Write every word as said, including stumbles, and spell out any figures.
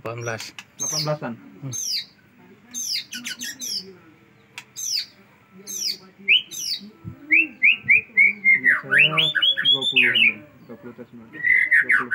Delapan belas. Delapan belasan. Hmm. Saya dua puluh ini. Dua puluh atas sembilan belas. Dua puluh.